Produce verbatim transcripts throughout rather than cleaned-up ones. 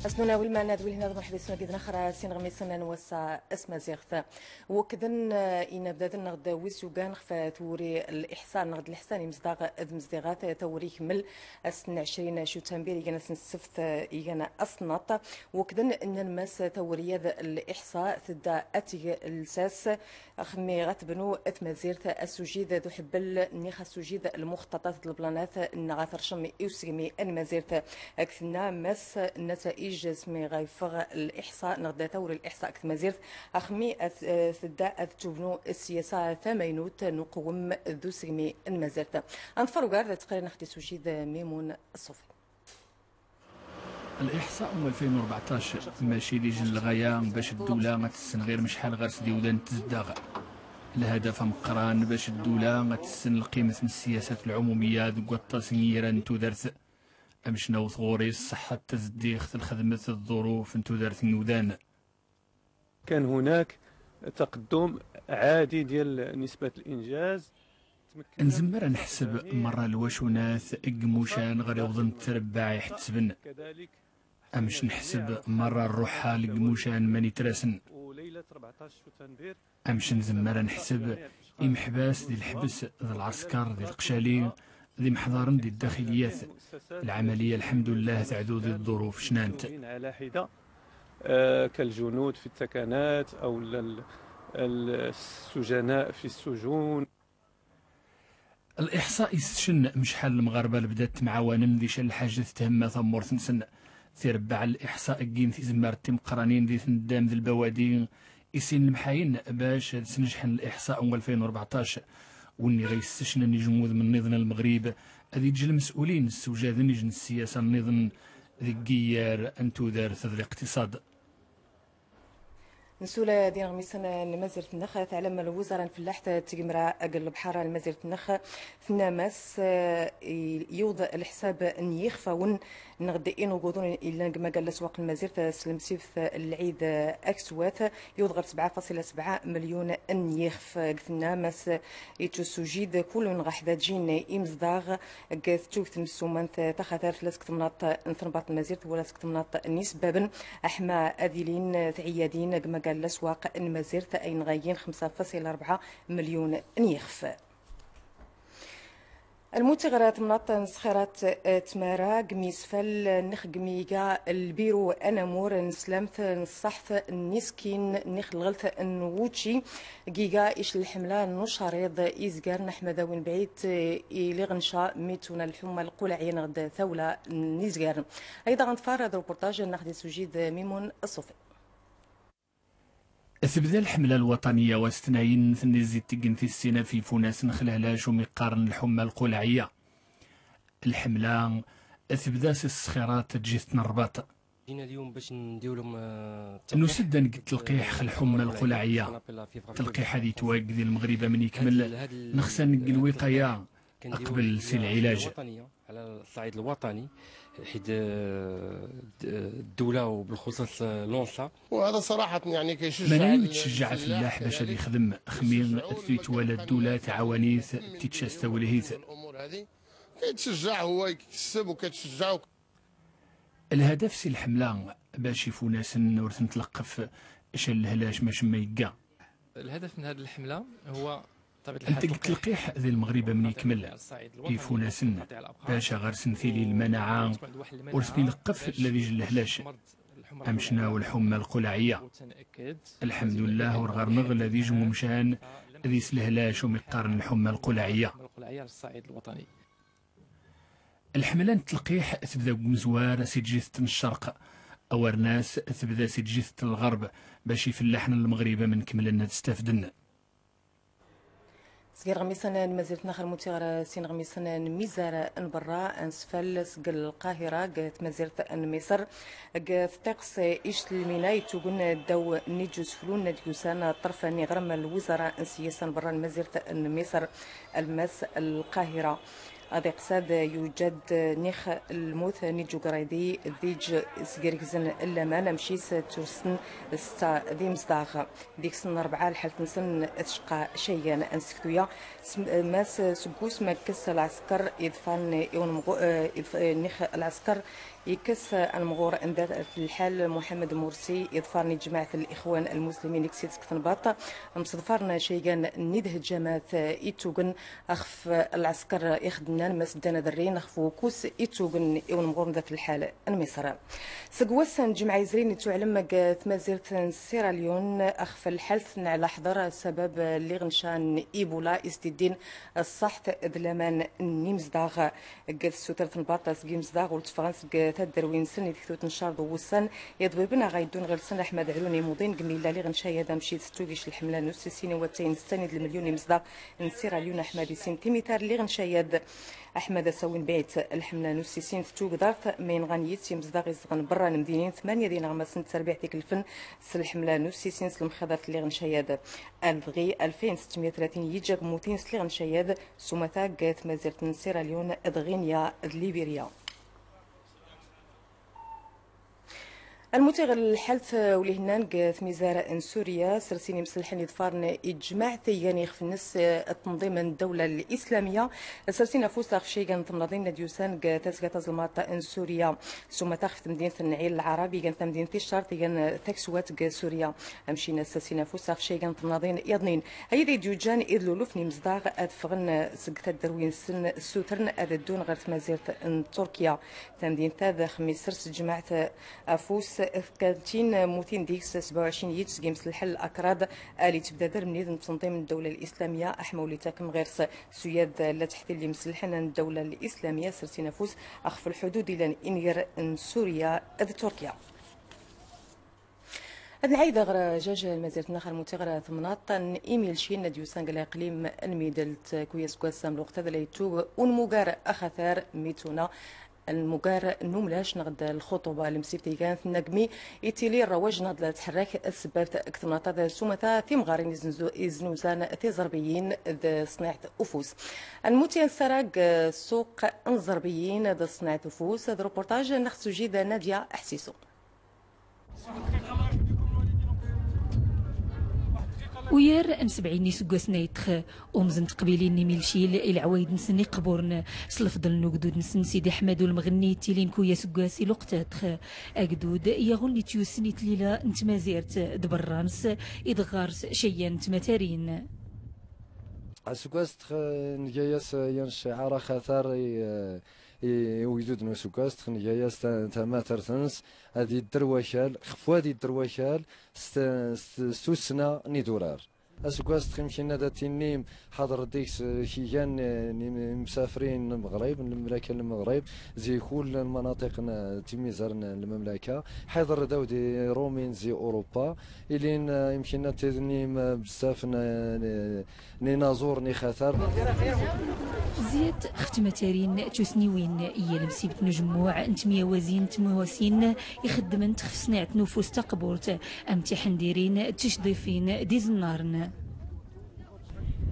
Asnuna wilman ad wilhin ad mrḥba isuna gidna xra sin ɣmisan n wass-a s tmaziɣt. Wekden, eh, inabdaden neɣ d wis yugan xf tewri l-iḥsa neɣ d leḥsa n imezdaɣ d mezdiɣat tawri ikemmel ass n ɛecrin cutanbir igan ass n ssebt, eh, igan asnaṭ. Wekden nnan mas tawri ad l-iḥsa tedda ad teg lsas Axmi ɣa tebnu tmazirt asujid d uḥebbel nni xas sujid lmuxṭaṭat d lblanat nna ɣa tercem i usegmi n mazirt. Ak tenna mas nnataij smi ɣa yeffeɣ liḥsa neɣ d tawri liḥsa ak tmazirt. Axmi ad tedda ad tubnu siyasa tamaynut n uqwem d usegmi n mazirt. Ad nḍfer ugar d tqriri n axdi sujid Mimun Ṣṣufi. Liḥsa n alfin u rbeɛṭac maci d ijel lɣaya bac ddula ad tessen ɣir mecḥal ɣer-s d iwdan tezdeɣ. Lhadaf ameqqran bac ddula ad tessen lqimet n ssiyasat lɛumumiya deg waṭas n yiran n tudert. Amecna u tɣuri ṣṣeḥḥa d tazeddiɣt lxedmet d ḍḍuruf n tudert n iwdan. كان هناك تقدم عادي ديال نسبة الإنجاز. Nzemmer ad neḥseb merra lwacunat n imucan ɣer iwḍen trebbaɛ iḥettben. Amek neḥseb merra rruḥal n imucan mani trasen. Amek nzemmer ad neḥseb imeḥbas di lḥebs d lɛesker di leqcali d imeḥḍaren di ddaxiliyat. Lɛamaliya lḥemdullah teɛdu di ḍḍuruf cnant. آه، كالجنود في الثكنات أو ال-، ال-، السجناء في السجون. Liḥsa issecn mecḥal lemɣarba lebda ttemɛawanen di ca lḥajet themma tammurt-nsen. Tirebbaɛ n liḥsa ggin tizemmar timeqqranin di tneddam d lbawadi i sin lemḥayen bac ad snejḥen liḥsa n alfin u rbeɛṭac. Winni ɣa issecnen ijn wudem nniḍen n Lmeɣrib ad iǧǧ lmes'ulin ssewjaden ijn ssiyasa nniḍen deg iyyar n tudert d liqtiṣad. Nsula din ɣmisan n mazirt-nnex, tɛlam lwizara n fellaḥt d tgemra g lebḥar n mazirt-nnex, tenna mas, eh, yiwḍ leḥsab n yixfawen neɣ d inugudun illan g magal laswaq n mazirt s lemsibt n lɛid akswat, yiwḍ ɣer sebɛa fasila sebɛa melyun n yixf. G tenna mas, ittusujid kulun ɣa ḥda jin imezdaɣ g ttugt n ssumant taxatart la seg temnaḍt n tenbaḍt n mazirt wala seg temnaḍt n yisebbaben. Aḥma ad ilin tɛiyyadin g magal laswaq n mazirt ayen ɣa yin xemsa fasila rebɛa melyun n yixf. Lmuti ɣer temnaḍt n sxirat, eh, tmara g misfal nix g miga lbiru anamur n slamt n ṣṣaḥt n iskin nix lɣelt n wučči. Giga ic lḥemla n ucariḍ izgaren aḥmadawi n bɛid, eh, i liɣ nca mituna lḥumma lqulaɛya neɣ d tawla n izgaren. Ayda ɣ nḍfar ad reportage n axdi sujid Mimun Ṣṣufi. Tebda lḥemla lwaṭaniya wass tnayen tenni zi tiggen tis sin af ifunas n xlehlac umi qqaren lḥumma lqulaɛya. Lḥemla tebda s sxirat ǧiht n rbaṭ. جينا اليوم باش نديرو لهم، آه، Nusa-d ad neg telqiḥ x lḥumma lqulaɛya. Telqiḥ ad itwag di Lmeɣrib am nikmel, nexs ad neg lwiqaya aqbel si lɛilaj. على الصعيد الوطني، حيت، آه، د-، الدولة وبالخصوص، آه، لونسا. وهذا صراحة يعني كيشجع Mana-yi ntcejjaɛ fellaḥ bac ad ixdem, xmi titwala ddula tɛawan-it, titcas tawlhit. الأمور هذه كيتشجع، هو يكسب وكتشجعه. Lhadaf si lḥemla bac ifunasen ur ten-tleqqef ca lehlac mac ma yegga. الهدف من هذه الحملة هو بطبيعة الحال Nteg telqiḥ di Lmeɣrib am nikmel ifunasen bac a ɣer-sen tili lmanaɛa ur ten-ileqqef la d ijel lehlac. Amecna u lḥumma lqulaɛya. Lḥemdullah ur ɣer-neɣ la d ijmumcan d islehlac umi qqaren lḥumma lqulaɛya. Lḥemla n telqiḥ tebda deg umezwar si tjidt n ccerq, awarnas tebda si tjidt n lɣerb, bac ifellaḥen n Lmeɣrib am nkemlen ad stafden. Seg iɣmisen n tmazirt n axer muti ɣer sin iɣmisen n mizar n berra, ansfal seg Lqahira g tmazirt n Miṣr. G tṭiqs ict lmina ittugen ddaw n iǧ useflu n ad yusan ṭṭerf n iɣrem n lwizara n siyasa n berra n tmazirt n Miṣr, almas Lqahira. Ad iqsad yujad nix lmut n iǧ ugraydi d iǧ sgergzen n laman, amci-s ttursen setta d imezdaɣ. Deg-sen rebɛa lḥalt-nsen tecqa cayyan. Ansektu-ya, s-, mas seg usma kkes lɛesker iḍfan i unemɣu-, eh, iḍf-, eh, nix lɛesker Ikkes anmɣur n dat lḥal Muḥemmed Mursi, iḍfaren i jmaɛt Lixwan Lmuslimin i ksitsk Tenbaḍt, mseḍfaren caygan n idhejjamat ittugen axf lɛesker ixednan ma s-ddan ad rrin axf wukus ittugen i unmɣur n dat lḥal n Miṣr. Seg wass n lǧemɛa yezrin ittuɛlem g tmazirt n Sierra Leone axf lḥalt n ɛla ḥder sabab liɣnca n Ebola isdiddin ṣṣaḥt d laman n imezdaɣ. G tsutert n baṭṭa seg imezdaɣ ur tteffɣen seg tadderwin-nsen i tektut n ccer d uwessan iḍbiben aɣ a yeddun ɣer-sen Aḥmad Ɛlun Imuḍin, g mi yella liɣ n cayad amcid s tugic lḥemla n ussisin i wattayen setta n id lmelyun imezdaɣ n Sierra Leone Aḥmad isin timitar liɣ n cayad Aḥmad Asawi n Biɛt lḥemla n ussisin d tugdart ma yenɣan yit imezdaɣ izedɣen berra n mdinin tmanya d ineɣmasen d terbiɛt ikelfen s lḥemla n ussisin s lemxiḍart liɣ n cayad. Alɣi alfayn setmya tlatin yijja gmutin s liɣ n cayad s umata g tmazirt n Sierra Leone d Ɣinya d Liberia. Almut iɣ lḥalt uli hennan g tmizar n Surya, sers-in imselḥen iḍfaren ijmaɛ taygan ixef-nnes, eh, tnḍim n ddawla lislamya, sers-in afus ɣef caygan n temnaḍin ad yusan g tasga tazelmaḍt n Surya. S umata ɣef temdint n Ɛin Lɛarab, igan tamdint ticcert, igan takswat g Surya. Amcin assassin afus ɣef caygan n temnaḍin yaḍnin. Ayad i d-yuǧǧan id luluf n imezdaɣ ad ffɣen seg tadderwin-nsen, ssutren ad ddun ɣer tmazirt n Turkya. Tamdint-a d axemmis sers tejmaɛt afus, kantin mutin deg-s sebɛa u ɛecrin yiǧ seg imselḥen akraḍ, ali tebda d armnid n tenḍim n ddawla lislamya, aḥmawli takem ɣer-s. Suyad la teḥtil imselḥen n ddawla lislamya sersin afus axf lḥudud ilan inger n Surya d Turkya. Ad nɛayd ɣer jaj lmazirt-nneɣ ar muti ɣer temnaḍt n imilcin ad yusan g leqlim n Midelt. Kuya seg wass am lweqt ad la yettug unmugar axatar mituna, lmugar n umlac neɣ d lxuṭuba, lemsibt igan tnagmi itili rrawaj neɣ d la tḥerrak ssebbat g temnaḍt ad s umata timɣarin iznuzan tiẓerbiyin d ṣniɛt ufus. Ad nmuti ansara g ssuq n ẓerbiyin d ṣniɛt ufus, d reportage neɣ tujid Nadia Ḥsisu. Uyar n sebɛin n iseggasen ay ṭṭx, umẓ n teqbilin n imilcil i leɛwayed-nsen iqburen, s lefḍel n ugdud-nsen Sidi Ḥmed Ulmɣenni yettilin kuya aseggas i lweqt-a ṭṭx. Agdud yaɣ ur nettyussen i tlila n tmazirt d berra-ns, i d ɣer-s cayyan n tmatarin. Aseggas ṭṭx nga-yas yan cciɛar axatar i, i ugdud n useggas, ṭṭx nga-yas ta-, tamatart-ns, ad idder wakal, xef wad idder wakal, s, s, s tussna n idurar. Aseggas ṭṭx imkinna da tinnim, ḥaḍer deg-s kigan n, n imsafrin n Lmeɣrib, n lemlaka n Lmeɣrib, zi kull lmanaṭiq n timizar n lmemlaka, ḥaḍer daw d irumin zi Urupa, ilin, eh, imkinna tinnim, eh, bzaf n, n, n inaẓuren ixatar. Zzyat xf tmatarin d tusniwin, i yal msibt n ujemmuɛ n tmyawazin d tmwasin ixeddmen xf ṣniɛt n ufus taqburt, am tiḥndirin d tcḍifin d iẓennaren.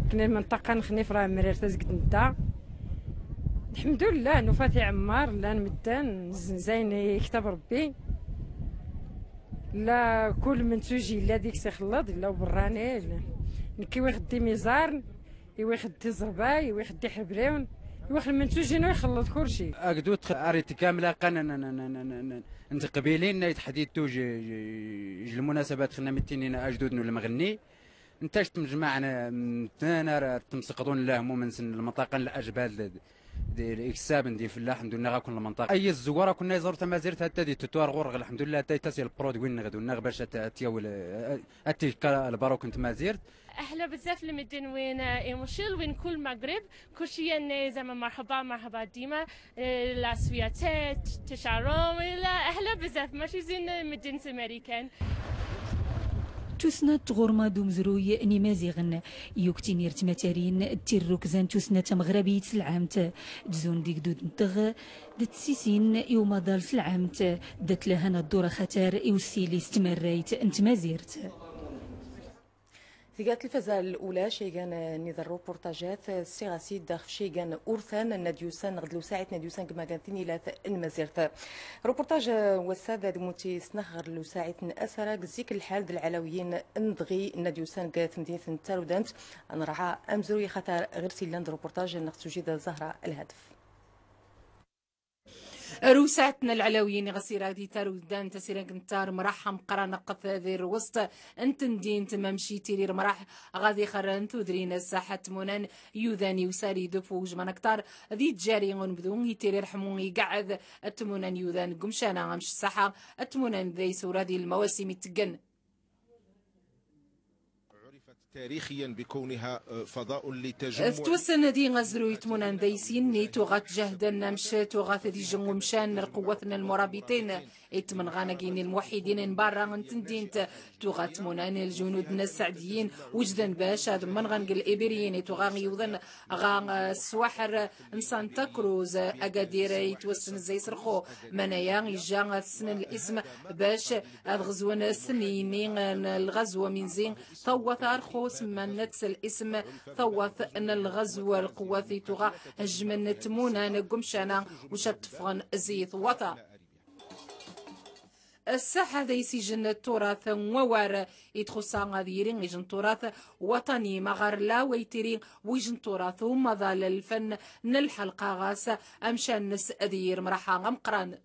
Kna lmenṭaqa n Xnif rah mrar tazgt nta. Lḥemdullah, nufa-t iɛemmar, llan medden, zzenzayen i ktab Rebbi. La kul mentuj illa deg-s ixelleḍ, illa uberrani. Nekk iwi xeddim iẓarn, iwi xeddim tiẓerba, iwi xeddim iḥerbriwen, iwi xeddim mentuj inu ixelleḍ kulci. Agdud ar itgamla qan n, n, n teqbilin, na yetḥdidu j, j, j lmunasabat xna mitinin ajdud n ulmɣenni. Nta j tmejmaɛn, mm, tnan ar temseqḍun lahmum-nsen lmenṭaqa n lajbal d, d, d iksaben d ifellaḥen d unnaɣ akun lmenṭaqa. Ay zzwar akun iẓur tamazirt hatta di tuttu ar ɣur-ɣ, lḥemdulillah, hatta ittas i lprodwi-nneɣ d unnaɣ bac at, at yawl, eh, at ikka lbaruk n tmazirt. Ahla bzzaf lmedden win, eh, imcil win kull Maghreb, kulci yanne zama merḥba, merḥba dima. Eh, la swiya tet, tecɛarum, la, ahla bzzaf, maci zin, eh, medden s Marikan. Tussna n tɣurma d umezruy n Imaziɣen, yuktin ir tmatarin d tirrukza n tussna tameɣrabit s lɛamt, dzun d igdud n tɣ, d tsisin i umaḍal s lɛamt, d atlahan ad ddura xatar i ussili s tmarrayt n tmazirt. Tga tlfaza lula caygan n iḍ rruportajat, ssiɣ-as-id ɣef caygan urtan n ad yusan neɣ d lewsaɛit n ad yusan g magan tinilat n mazirt. Rruportaj wass-a d ad muti snexer lewsaɛit n asarag zik lḥal d lɛalawiyin n dɣi n ad yusan g tmdint n tarudant. Nraɛa amezruy xatar ɣir s illan d rruportaj neɣ tujid Zahra Lhadef. Rewsaɛt n lɛlawiyin ɣas ira di tarudda n tasiragt n tar mraḥ amqran qqt di rwest n tndint mamci tiri rmraḥ ɣad ixerren tudrin ssaḥa tmunan yudan iwsar iduf ujman aktar di tjari unbdu itiri rḥmu igaɛed tmunan yudan gumcana amc ssaḥa tmunan d aysura di lmawasim itteggen. عرفت تاريخيا بكونها، آه، فضاء لتجمع. Tettwassen di azruy tmunan d aysin-nni tuɣa tjahden amc tuɣa tdijj umcan n lqewwat n lmurabitin i tmenɣan-agi n lmuḥidin n barra n tndint tuɣa tmunan ljunud n sseɛdiyin wejden bac ad menɣen g libiriyin i tuɣa yewḍen ɣa, eh, swaḥer n Santa Cruz, eh, Agadir, eh, yettwassen zzi-s rxu. Manaya ijja ad ssnen lism bac ad ɣezwen snin-nni n lɣezw aminzi. Tawwat rxu semman-tt s lism tawwat n lɣezw, lqewwat i tuɣa hejjmen tmunan g umcan-a uc ad teffɣen zzi tawwat-a. Ssaḥa d aysij n tturat n wawar i txuṣṣa ad yiri ij n tturat waṭani ma ɣer la waytiri wij n tturat umaḍal lfen n lḥelqa ɣas amcan-nnes ad yir mraḥa ameqqran.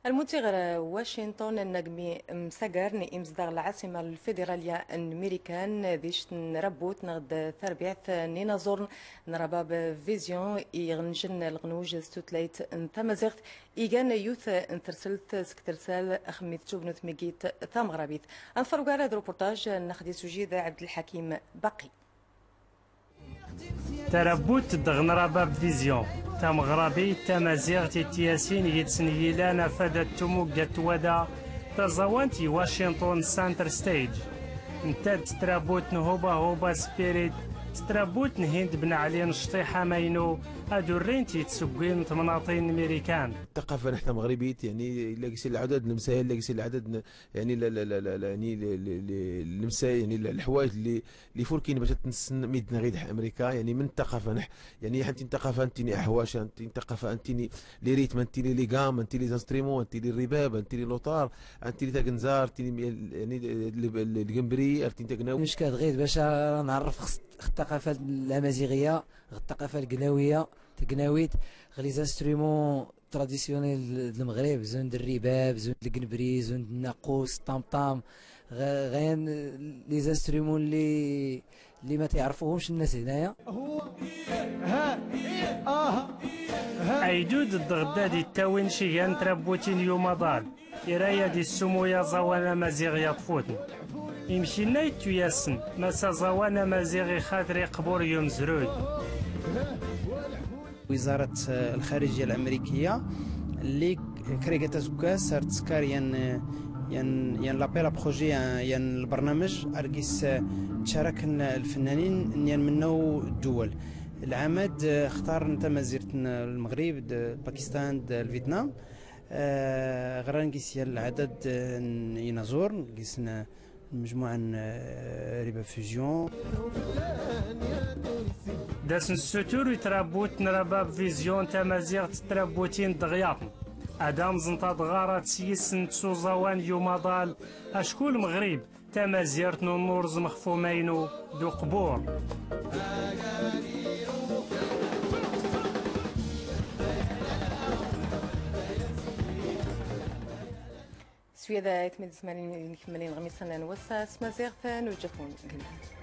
Almuti ɣer Washington, nnagmi msagar n imezdaɣ n lɛaṣima lfidiṛalya n Mirikan di ccet n rabbut neɣ d tarbiɛt n inaẓuren n Rabab Vision i iɣenjen lɣenwuj s tutlayt n tamaziɣt igan yiwet n terselt seg tersal axemmit tubnut migit tameɣrabit. Ad nḍfer ugar ad rupuṛṭaj n Xdi Sujid Ɛebdelḥakim Baqi. Tarabbut dɣ n Rabab Vision, tameɣrabit tamaziɣt i tyasin yid-sen yilan afad ad tumuga twada taẓawant i Washington Center Stage. Nta d ttrabbut n Huba Huba Spirit, d ttrabbut n Hind Ben Ɛli n cṭiḥ amaynu, ad urrint i tsugwi n temnaḍin n Mirikan. الثقافة نحن مغربية، يعني، إلا قلتي العدد نمساها، إلا قلتي العدد ن-، يعني، لا، لا، لا، لا، لا، يعني، ل-، ل-، ل-، نمساها، يعني، ل-، الحوايج اللي، اللي فوركين باش تنسن ميدنا غير أمريكا، يعني، من الثقافة نح-، يعني، حنتي الثقافة، أنتيني أحواش، أنتي الثقافة، أنتيني لي ريتم، أنتيني لي غام، أنتيني لي زانستريمون، أنتيني الرباب، أنتيني لوطار، أنتيني تاكنزار، أنتيني، يعني، ال-، ال-، القنبري، أنتيني تاكنا. مش كاد غير باش نعرف خص-، الثقافة الأمازيغية، الثقافة القناوية، تقناويت، غ لي زانسترومون تراديسيونيل د المغرب، زون د الرباب، زون د القنبري، زون د الناقوس، الطمطام، غ-، غيان لي زانسترومون اللي، اللي ما تيعرفوهمش الناس هنايا. Aydud d-ɣedda di ttawin cigan n trabutin n umaḍal, ira-yad issum uyaẓawan amaziɣ yaṭṭfuten. Imkinna ittuyassen, mas aẓawan amaziɣ ixader iqbur n umezruy. وزارة الخارجية الأمريكية اللي كريغة تزكاس ار تسكار ين، ين، ين لابيل بروجي، ين البرنامج ارجيس تشارك الفنانين ين منو الدول. العمد اختار نتا مزيرة المغرب، د-، باكستان، د-، الفيتنام. آه، غران قيس ين العدد، آه، ينازور، قيسنا مجموعة ن-، آه، ربا فيزيون. D asensutur i trabut n Rabab Vision tamaziɣt d trabutin d ɣyaḍen. Ad amẓent adɣar ad s-yissent s uẓawan n umaḍal, acku Lmeɣrib, tamazirt n unurẓem xef umaynu d uqbur. S wiyada i tmid zmarin nkemmel ineɣmisen n wass-a s tmaziɣt, nujja-ken gma.